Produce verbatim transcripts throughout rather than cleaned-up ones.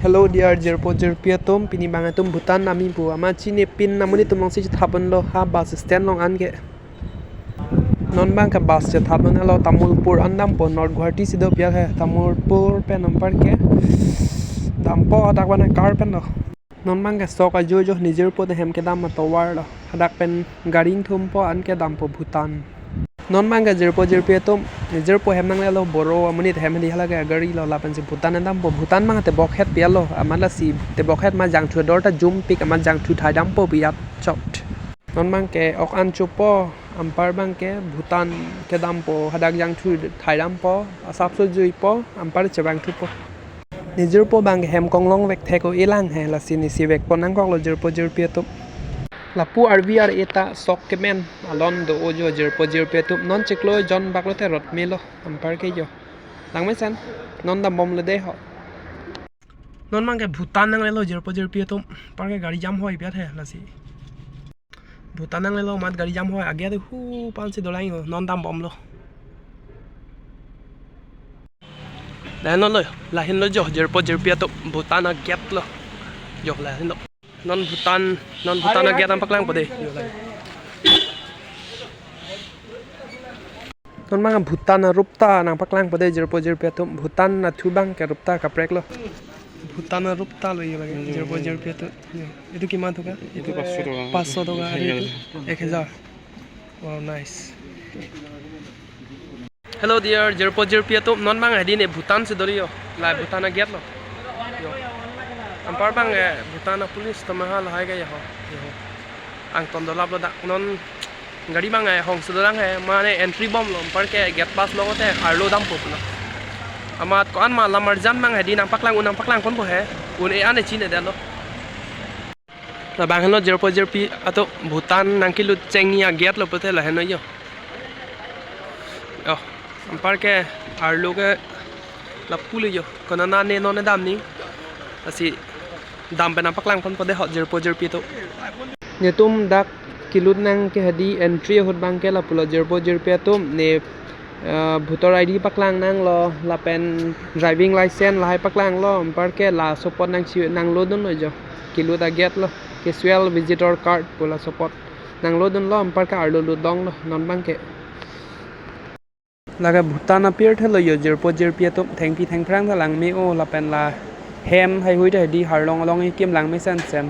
Hello dear jirpo jirpi atum, pini abang itum Bhutan ami pu amat chinipin amonit atum alongsi chethapdunlo ha bus stand along anke. Non abangke bus chethapdunlo Tamulpur an dampo, North Guwahati si do pi he, Tamulpur pen anparke dampo, hadak abang car pen lo. Non abangke sok ajojo, ne jirpo atum hem kedam atovar lo. Hadak pen gari ingthumpo anke dampo Bhutan. Non abangke jirpo jirpi atum, ne jirpo hem nanglelo, Boro amonit hem hedi, halake gari lo, lapensi Bhutan an dampo. Bhutan abang tebokhet pi lo, amat lasi tebokhet amat jangthu ador ta jumpik, amat jangthu thai dampo biyat chot. Non abangke ok an chopo, anpar abangke Bhutan kedampo, hadak jangthu thai dampo, asapso juipo, anpar chevangthupo. Ne jirpo abangke hem konglong vek thek-o-e lang he, lasi nesi vekpon nangkoklo jirpo jirpi atum. Lapu arvi ar-e ta sok kemen alon do-o jo jirpo jirpi atum, non chiklo jon bak lote rot melo, anparke jo. Langmesen, non dambomlo dei ho. Non abangke Bhutan nanglelo jirpo jirpi atum, anparke gari jam hoi biyat he lasi. Bhutan nanglelo amat gari jam hoi, age hu pansi dolang ho, non dambomlo. Lahenlo, lahenlo jo jirpo jirpi atum, Bhutan a-gate lo. Jo lahenlo. Non Bhutan, non Bhutan a-gate nangpaklangpo dei. Non abang Bhutan arup ta nangpaklangpo dei jirpo jirpi atum, Bhutan athu abangke arup ta kaprek lo. Bhutan arup ta lo ye lage, hmm, jirpo jirpi atum. Ye. Itu kiman taka? Itu পাঁচশো টাকা। পাঁচশো টাকা, আর এক হাজার। Itu এক হাজার। Wow, nice. Hello dear jirpo jirpi atum, non abang hedi ne Bhutan si dolo yo. La Bhutan a-gate lo. Yo. Anpar abang, eh, Bhutan a-police atum ha lahai ke yo ho. Yo ho. Angton dolaplo dak, non gari abang, eh, hong si dolang he, mane entry bomlo, anparke gate pass longote arlo dampo pulo. Amat ko-an ma lam arjan abang hedi nangpaklang un nangpaklangponpo he. Un-e an-e chinedetlo. Labang henlo jirpo jirpi atum, Bhutan nangkelut chengni a-gate lo pute lahenlo yo. Oh, anparke arlo ke lapu lo yo. Konane non ne damji. Lasi dam pen nangpaklangponpo dei ho jirpo jirpi atum. Netum dak kelut nang ke hedi entry ahut abangke lapulo jirpo jirpi atum, ne, eh, voter I D paklang nanglo, lapen driving license lahai paklanglo, anparke laso apot nangsi nanglodunlo jo. Kelut a-gate lo, casual visitor card pu laso apot nanglodunlo, anparke arlo lut longlo, non abangke. Lake Bhutan apirthe lo yo jirpo jirpi atum, thengpi thengphrang ta langme-o, lapen la hem haihui ta hedi harlong along ikim langmesen sen.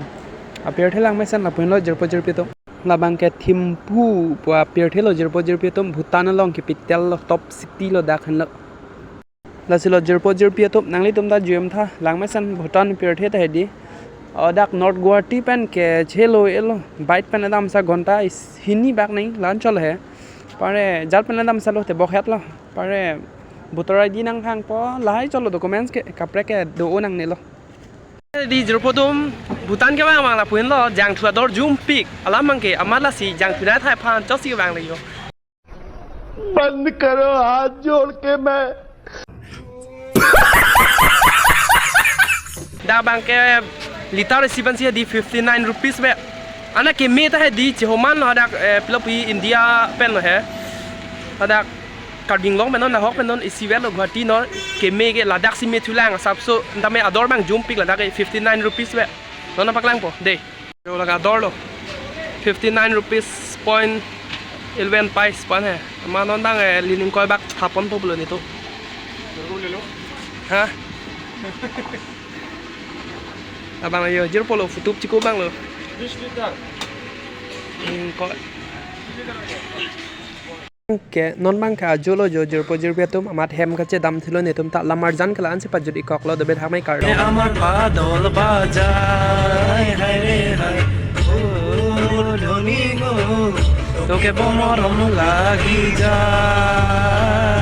Apirthe langmesen lapu henlo jirpo jirpi atum. Labangke Thimphu pu apirthe lo jirpo jirpi atum, Bhutan along capital lo, top city lo dak henlo. Lasi lo jirpo jirpi atum, nanglitum ta juijem tha, langmesen Bhutan apirthe ta hedi. O dak North Guwahati pen ke chelo elo, bike pen damsa ghonta is hini bak nangji, la-an cholo he. Pare jat pen damsalo, tebokhet lo. Pare voter I D nangthangpo, lahai cholo, documents ke kaprek ke do-o nangnelo. Dei jirpo atum, Bhutan kevang abang lapu henlo, jangthu ador jumpik. Alam abangke amat lasi jangthu nangthai aphan chotsi vanglo yo. बंद करो, हाथ जोड़ के मैं Dak abangke litar isi pensi hedi fifty nine rupees vet. Ana keme ta hedi, chehoman lo hadak, eh, pilo pu India pen lo he. Hadak Karbi Anglong pen non, nahok pen non, isi vet lo Guwahati non, keme ke ladak si me thulang asapso, tame ador abang jumpik ladak ke fifty nine rupees vet. Non nangpaklangpo dei. Yo, lake ador lo. Fifty nine rupees point eleven paise pan he. Amat non abang, eh, lining koi bak thapponpo pulo netum. Ha? Abang yo jirpo lo, futup chiko abang lo. Lining koi. Ke, non abangke ajo lo jo jirpo jirpi atum, amat hem kachedam thulo, netum ta lam arjan ke la-ansi pajut-ik koklo, dobet hamai kardom. আমার পাদল বাজায়, হায় রে হায়, ও ধনী গো, তোকে বড় মরম লাগি যায়।